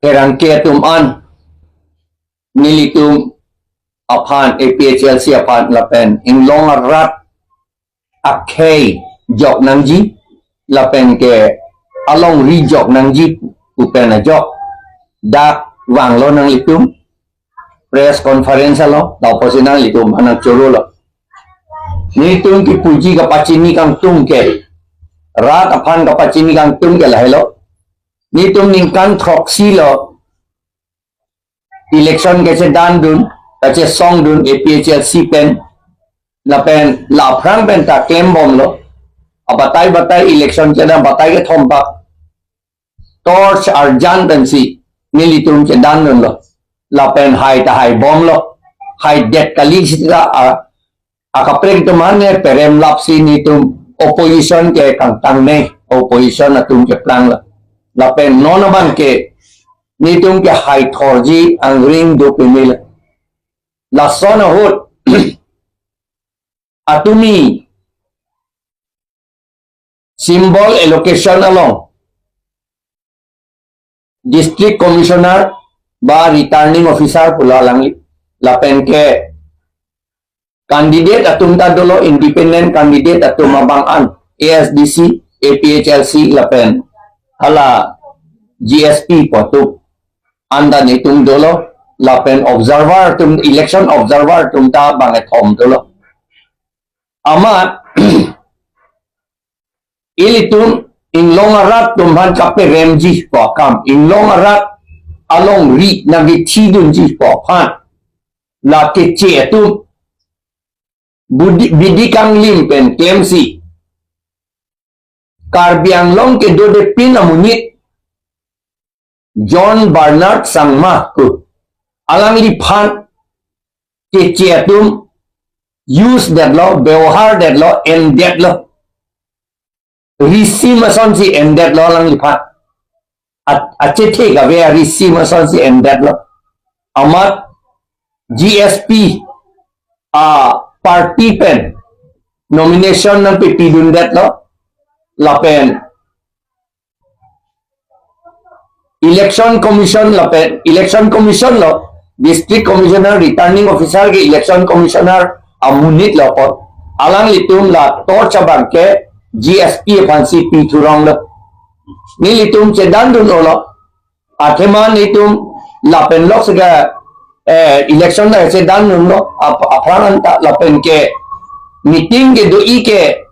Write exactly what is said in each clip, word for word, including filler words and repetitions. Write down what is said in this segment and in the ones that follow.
pherangke atum an nelitum aphan, A P H L C aphan lapen inglong arat akhei jok nangji lapen ke alongri jok nangji pu pen ajok dak vanglo nanglitum press conference along, lapusi nanglitum aphan nangchorolo. Nelitum kipuji kapachini kangtung ke, rat aphan kapachini kangtung ke lahelo. Nelitum ningkan throksi lo election kachedandun, kachesongdun A P H L C pen, lapen la aphrang pen ta klembomlo. Abatai batai election chedan batai kethom bak torch arjan pensi nelitum chedandunlo. Lapen hai ta haibomlo. Haidet kali sita a, akaprek atum an ne perem lapsi nelitum opposition ke kangtangne, opposition atum keplanglo. Lapen non abang ke nelitum ke haithorji angring do pemil. Lason ahut atumi symbol allocation along District Commissioner ba Returning Officer pulo alangli, lapen ke candidate atum ta dolo, independent candidate atum abang an, A S D C, A P H L C lapen hala G S P pu atum an ta nelitum dolo, lapen observer atum, election observer atum ta bangkethom dolo. Amat ilitum inglong arat atum aphan kaperemji pu akam, inglong arat alongri nangkethidunji pu aphan la Keche atum bidi, bidi kanglim pen klemsi Karbi Anglong kedodepin amonit John Bernard Sangma pu alangliphan Keche atum use detlo, bebohar detlo, en detlo. Risim asonsi en detlo alangliphan. At, achethe kave arisim asonsi en detlo. Amat G S P a party pen nomination nangpepidun detlo. Lapen Election Commission lapen Election Commission lo, District Commissioner, Returning Officer ke Election Commissioner amonit lo apot, alanglitum la torch abang ke G S P aphansi pithuronglo. Nelitum chedandun-olo, athema nelitum lapen lok sega eh, election ta chedandunlo, ap-, aphrang anta lapen ke meeting kedo-i ke,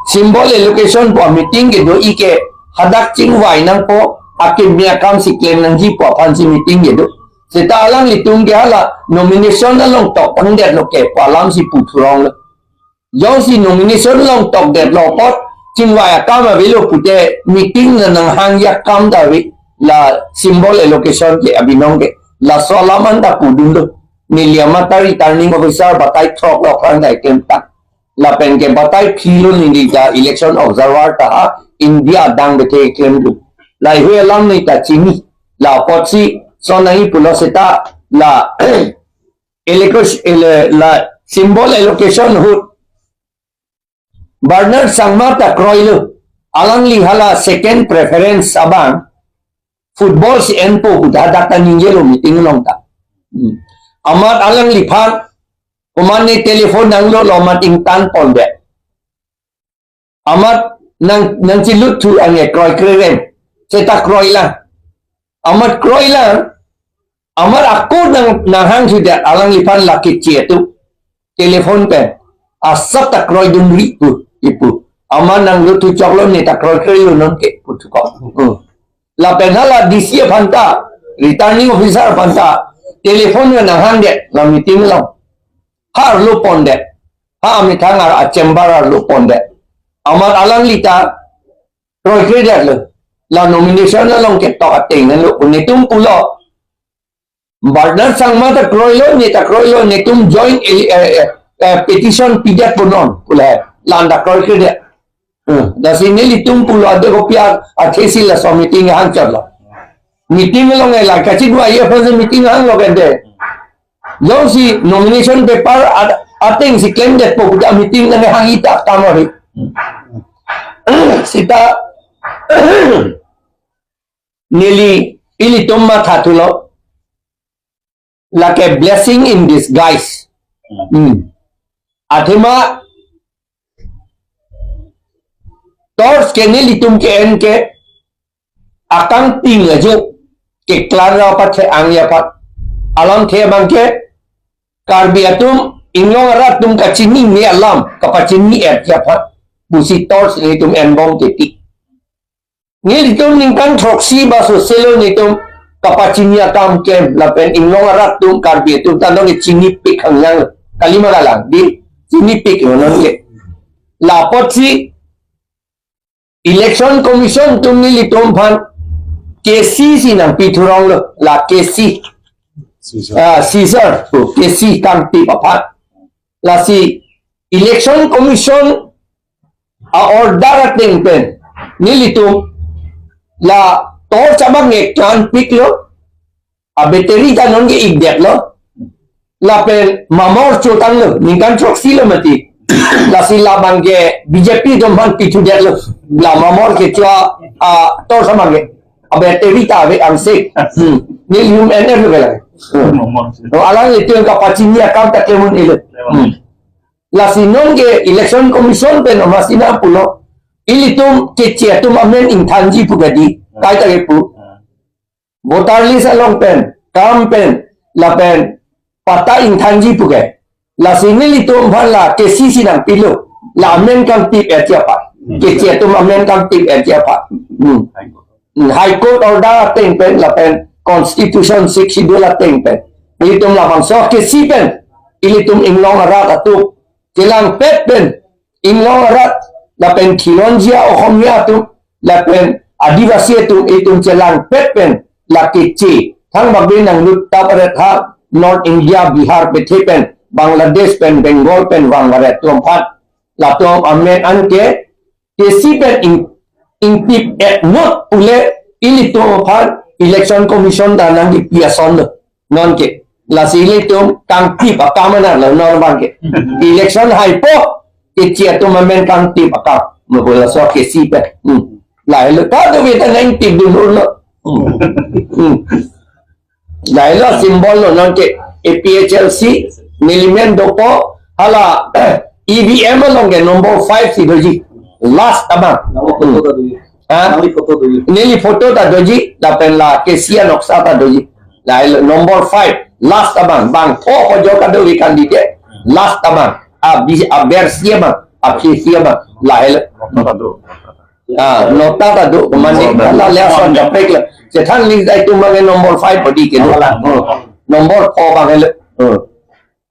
symbol allocation pu meeting kedo-i ke, hadak chingvai nangpo, akimi akamsi klem nangji pu aphansi meeting kedo. Seta alanglitum ke hala nomination along toktang detlo ke pu alamsi puthuronglo. Jongsi nomination along tokdetlo apot, chingvai akam avelo pute meeting na nanghangji akam ta ave, la symbol allocation ke abinong ke. Laso alam anta pudunlo. Neli amat ta Returning Officer batai throklo aphrang ta klemtang. Lapen ke batai philo neli ta election observer ta ha India adang bethe klemlo. Lahei alam neli ta chini. La apotsi sonai pulo seta la allocation, ele-, la symbol allocation ahut Bernard Sangma ta kroilo. Alangli hala second preference abang football si enpo pu ta hadak ta ningjelo meeting along ta. Hmm. Amat alangliphan komatne telephone nanglolo amat ingtan pondet. Amat nang, nangchilut thu ange kroikre rem. Seta kroilang. Amat kroilang. Amat ako nang, nanghangsudet alangliphan la Keche atum telephone pen asap ta kroidunri pu, ipu. Amat nanglut thu choklo, ne ta kroikrelo non ke pu thukok. Hmm. Lapen hala D C aphan ta, Returning Officer aphan ta telephone pen nanghangdet la meeting along. Ha arlo pondet. Ha amethang ar a chamber arlo pondet. Amat alangli ta kroikredetlo. La nomination along ketok ateng nanglo, netum pulo. Bernard Sangma ta kroilo, ne ta kroilo, netum joint, eh, eh, eh, petition pidet punon, pule. La-an ta kroikredet. Hmm. Lasi nelitum pulo ade kopi athesi laso meeting hangchotlo. Meeting along ela kachidwa ye aphansi meeting hanglo kende. Jongsi nomination paper at-, atengsi klemdetpo pu ta meeting nanghangji ta kamari. Seta neli ilitum mathathulo. Lake blessing in disguise. Hmm. Athema torch ke nelitum ke-en ke akangting ajo ke klar ra pathe angya pat. Alamthe abang ke Karbi atum inglong arat atum kachinine alam kapachini-etji aphan pusi torch nelitum enbom titi. Nelitum ningkan throksi ba soselo nelitum kapachini akam kem lapen inglong arat atum Karbi atum ta nonke chinipik hangyang kalima kalang di chinipik lo nonke. La apotsi Election Commission atum nelitum aphan K C si nangpithuronglo, la K C. Seizure. Ah, seizure, oh, K C kangtip aphan. Lasi Election Commission a-order ateng pen nelitum la torch abang nge klanpiklo, a-battery ta nonke ikdetlo. Lapen mamor chotanglo, ningkan throksi lo mati. Lasi labang ke B J P atum aphan pithudetlo. La mamor kecho a, a, torch abang ke. A-battery ta ave angse. Hmm. Nelitum en-etlo ke lake. Hmm. Mamor. To alanglitum kapachini akam ta klemdun-elo. Hmm. Lasi nonke Election Commission pen amatsi nangpulo. Ilitum Keche atum amen ingthanji pu kadi. Kaita kepu. Voter list along pen, kam pen, lapen patta ingthanji pu ke. Lasi nelitum aphan la K C si nangpilo, la amen kangtip-etji aphan. Keche atum amen kangtip-etji aphan. Hmm. Hmm, High Court order ateng pen, lapen Constitution Sixth Schedule ateng pen. Ilitum labangso K C pen, ilitum inglong arat atum, chelangpet pen, inglong arat, lapen khilonjia Ohomia atum, lapen Adivasi atum, itum chelangpet pen, la Keche, thangbak bin nanglut tap aret ha, North India, Bihar, pethe pen, Bangladesh pen, Bengal pen, vang aret atum aphan, latum amen anke, K C pen ing, ingtip-et not pule, ilitum aphan, Election Commission ta nangkipi asonlo. Nonke, lasi ilitum kangtip akam anarlo non abang ke. Election haipo, Keche atum amen kangtip akam. Mabula so K C pen. Hmm. Lahelo kadokave ta nangtipdun-unlo. Hmm. Hmm. Lahelo symbol lo nonke A P H L C, nelimen dopo, hala E V M along ke number five si doji. Last abang. Hmm. Ha? Neli photo doji. Neli photo ta doji, lapen la K C anoksa ta doji. La number five, last abang, bang pho pho jo kadokave candidate, last abang, a bi, a bersi abang, a phisi abang, lahelo. Ah, nota ta do, kemane, la le ason kaprek le. Chethan link dai atum abang number five bodi ke do. Hmm. Number pho abang helo. Hmm.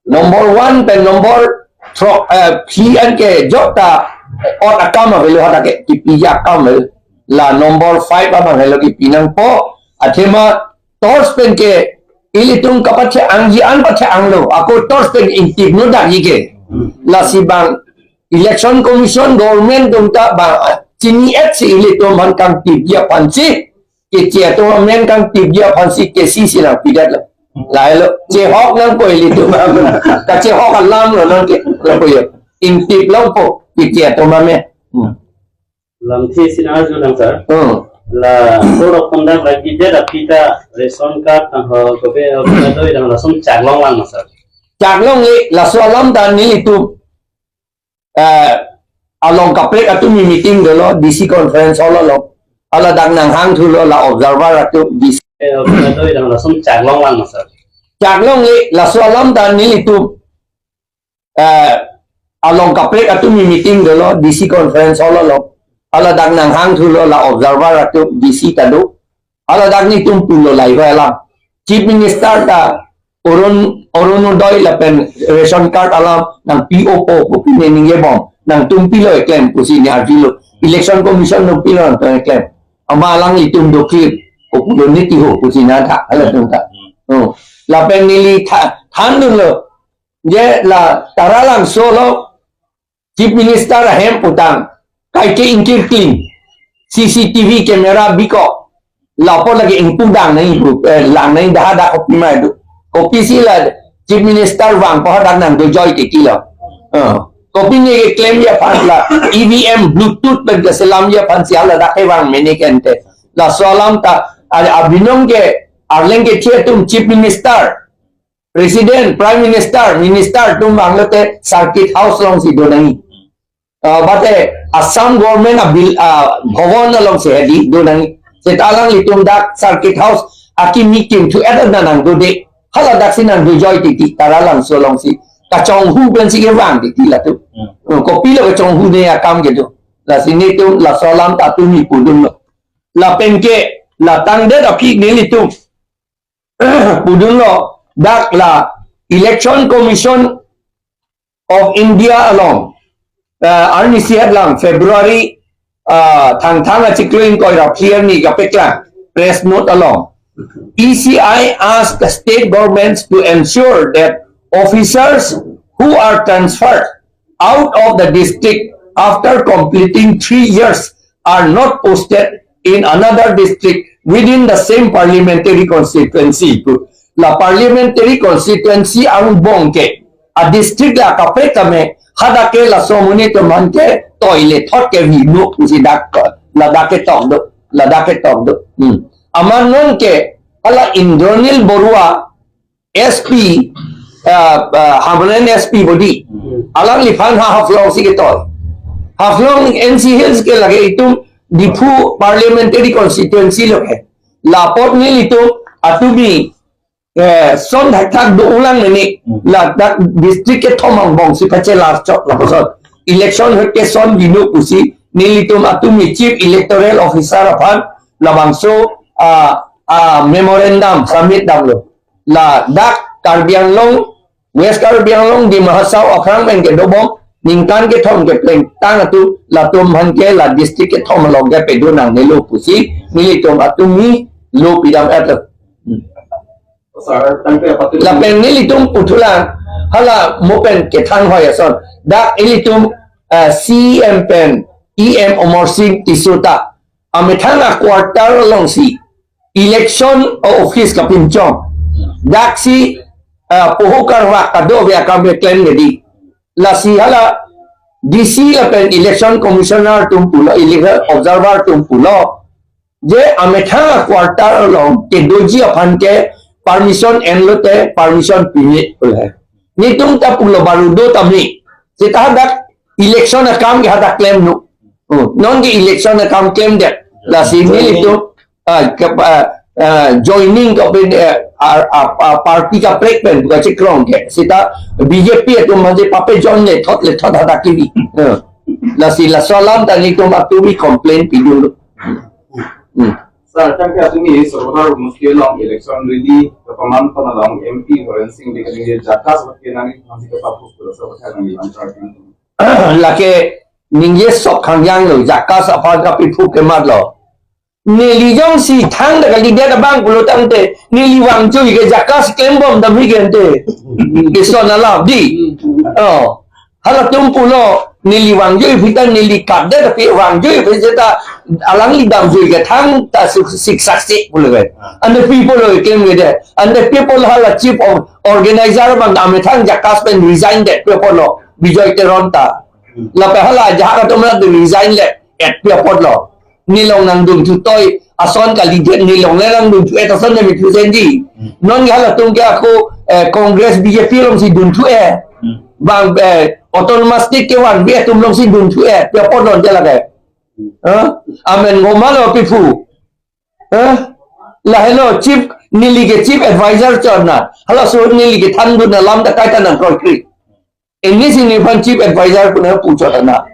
Number one pen number throk, eh, phli anke jok ta ot akam avelo hadak ke, kipiji akam avelo. La number five abang helo kipi nangpo, athema torch pen ke ilitum kapathe-angji an pathe-anglo, ako torch pen ingtip nodakji ke. Lasi bang Election Commission government atum ta bang chini-et si ilitum aphan kangtipji aphansi, Keche atum amen kangtipji aphansi K C si nangpidetlo. Lahelo, chehok nangpo ilitum. Kachehok alam lo nonke, lapu yo. Ingtip longpo, Keche atum amen. Hmm. Lamthe si nang-arju nang, sir. Hmm. La, code of conduct lagi det aphi ta ration card tang ho, kopi, kopi do idang lason chaklong lang, sir. Chaklongle, laso alam ta nelitum eh, along kaprek atum meeting dolo, D C conference hall along. Hala dak nanghangthulo la observer atum D C. Eh, okay, do idang lason chaklong lang, sir. Chaklongle, laso alam ta nelitum, eh, along kaprek atum meeting dolo, D C conference hall along. Hala dak nanghangthulo la observer atum D C ta do. Hala dak nelitum pulo lahai alam. Chief Minister ta Orun-, Orunodoi lapen ration card alam nangpi-opo pu pine ningjebom. Nangtum pilo eklem pusi ne arjulo. Election Commission nangtum pilo nangtum eklem. Amat alanglitum do clear. Kopulo niti ho pusi nangtha. Halatum ta. Oh. Lapen neli tha-, thandunlo. Je la Taralangso along Chief Minister ahem putang, kaike ingkirkling, C C T V camera bikok, lapu lake ingpu dang nangji pu, eh, lang nangji dah hadak kopima do. Kopisi la Chief Minister vangpo hadak nangdojoi ke kilo. Eh, kopine keklemji aphan la E V M Bluetooth pen keselamji aphansi hala dak kevang mene kente. Laso alam ta Ar abinong ke arleng kethe atum Chief Minister, President, Prime Minister, Minister atum vanglote Circuit House alongsi do nangji. Ah, mate Assam Government abil, ah, bhavan alongsi hedi do nangji. Seta alanglitum dak Circuit House akimi kimthu-et nangdode. Hala daksi nangdojoi titi Taralangso alongsi. Kachonghu pensi kevang titi latum. Hmm. Hmm, kopilo kachonghu ne akam kedo. Lasi nelitum laso alam ta tumi pudunlo. Lapen ke la tangdet aphi nelitum pudunlo, dak la Election Commission of India along, uh, arnisi het lang February, uh, Thangthang achiklo ingkoi ra phli arni kapeklang press note along, E C I asked the state governments to ensure that officers who are transferred out of the district after completing three years are not posted in another district within the same parliamentary constituency. La parliamentary constituency angbong ke a district la kaprek tame, hadak ke laso amonit atum aphan ke toilet thot ke vino pusi dak, ladak ketok do, ladak ketok do. Hmm. Amat non ke hala Indranil Barua, S P, uh, uh, Hamren S P bodi. Hmm. Alangliphan ha Haflong si ketoi. Haflong N C Hills ke lake itum Diphu Parliamentary Constituency lo ke. Lapot nelitum atumi, eh, son thakthak do ulang neni. Hmm. Ladak district kethom angbong si pachelar chok lapuson. Election het ke son vino pusi nelitum atumi Chief Electoral Officer aphan labangso, ah, ah, memorandum submit damlo. Ladak Karbi Anglong, West Karbi Anglong, Dima Hasao aphrang pen kedobom, ningkan kethom keplengtang atum, latum aphan ke la district kethom along ke pedo nangnelo pusi, nelitum atumi lo pidam-et. Hmm. Sir, tangte apatu. Lapen nelitum puthulang, hala mo pen kethanghoi ason. Dak ilitum, eh, C E M pen, E M Amarsing Tisso ta amethang a quarter alongsi election office kapinchong. Daksi, ah, poho karvak kadokave akam keklem nedi. Lasi hala D C lapen election commissioner atum pulo, election observer atum pulo, je amethang a quarter along kedoji aphan ke permission enlote permission pini pulo. Nelitum ta pulo baru do tame. Seta hadak election akam ke hadak klemlo. Hmm. Non ke election akam klemdet. Lasi nelitum, ah, ke, ah, ah, joining ke pen, eh, ar-, ah, ah, party kaprek pen buka chikrong ke. Seta B J P atum manje pape join le thot le thot hadak kibi. Hmm. Lasi laso alam ta nelitum atumi complain pidunlo. Hmm. Sir, tangte atumi Sarvottar Mushkil along election rally kepaman pon along M P Horen Sing Bey kaningje JACAS vat ke nangji, nangji kapapus pura sa vat nangji lam charging. Lake ningje sok khangjang lo, JACAS aphan kapiphu kematlo. Neli jongsi thangta kalidet abang pulo tangte, neli vangjui ke JACAS klembom damri ke ante. Ison alam di. Oh. Halatum pulo, neli vangjui aphi ta neli katdet aphi vangjui aphi seta alangli damjui ke thangta sik-, siksak si pulo ke. Ante pi pulo klem ke de. Ante pi pulo hala chief of organizer abang amethang JACAS pen resign det pi pulo Bijoy Teron ta. Lapen hala ajahak atum la resign le et pi pulo. Nelong nangdun thutoi ason kalidet, nelong le nangdun thu-et ason ne mithu senji. Hmm. Non ke halatum ke ako, eh, Congress B J P alongsi dun thu-e. Hmm. Bang, eh, autonomous state kevan pi atum alongsi dun thu-e. Pi apot non je lake. Hmm. Huh? Amen ngomalo piphu. Huh? Lahelo chief, neli ke chief advisor chot na. Halaso neli kethandun alam ta kaita nangkroikre. Ini si nephan chief advisor pu nangpuchot na.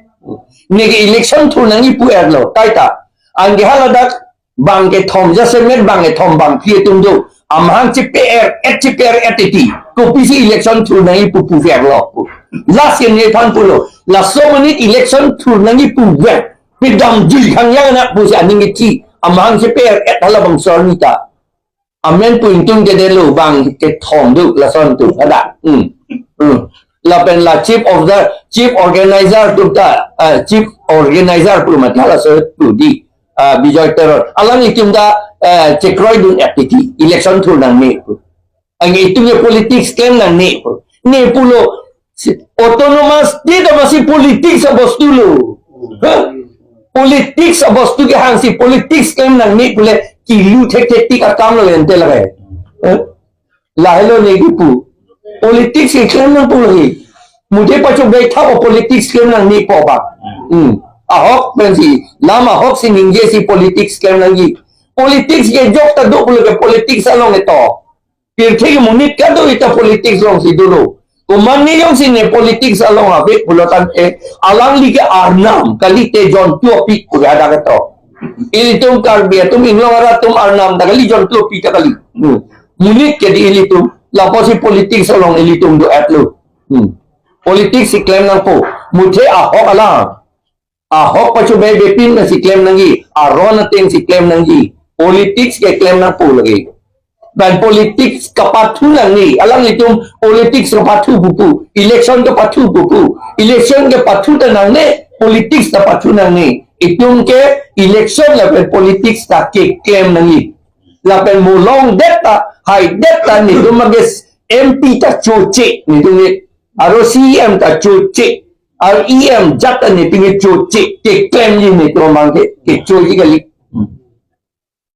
Neke election thur nangji pu-etlo, kaita. Anke haladak bang kethom jasemet bang kethom bang phli atum do. Amahang chipe-er-et, chipe-er-et titi. Kopisi election thur nangji pu puverlo. Lasi nephan pulo. Laso amonit election thur nangji puver. Pidamjui khangjang na pusi aning kethi. Amahang chipe-er-et halabangso arni ta. Amen pu ingtung kedelo bang kethom do lason atum hadak. Hmm. Hmm. Lapen la chief of the, chief organizer atum ta, eh, chief organizer pu mati halaso atum di, eh, Bijoy Teron. Alanglitum ta, eh, chekroidun-et titi, election thur nangne pu. Anke itum ke politics klem nangne pu. Ne pulo, si, autonomous state amatsi politics abostu lo. Huh? Politics abostu kehangsi politics klem nangne pule kilu thekthetik akam lo ente lake. Eh? Lahelo ne kipu. Politics keklem nangpo lake. Muthe pacho bethap politics klem nangnepo ba. Hmm. Ahok pensi, lam ahok si ningjesi politics klem nangji. Politics kejok ta do pulo ke politics along eto. Pirthe ke monit kado ita politics alongsi dolo. Komatne jongsi ne politics along ave pulo tangte, alangli ke arnam, kalite jontu apik pu hadak eto. Ilitum Karbi atum, Inglong arat atum arnam ta kali, jontu apik ta kali. Hmm. Monit ke di ilitum, lapusi politics along ilitum do-etlo. Hmm. Politics si klem nangpo. Muthe ahok alam. Ahok pacho bebepin na si klem nangji. Aron ateng si klem nangji. Politics keklem nangpo lake. Lapen politics kapathu nangne. Alanglitum politics kapathu pupu. Election kapathu pupu. Election kapathu ta nangne. Politics ta pathu nangne. Itum ke election lapen politics ta keklem nangji. Lapen molongdet ta, haidet ta netum abis M P ta choche netum ke. Aro C E M ta choche. Aro E M jat ta netum ke choche. Keklemji netum abang ke, kechoji kali.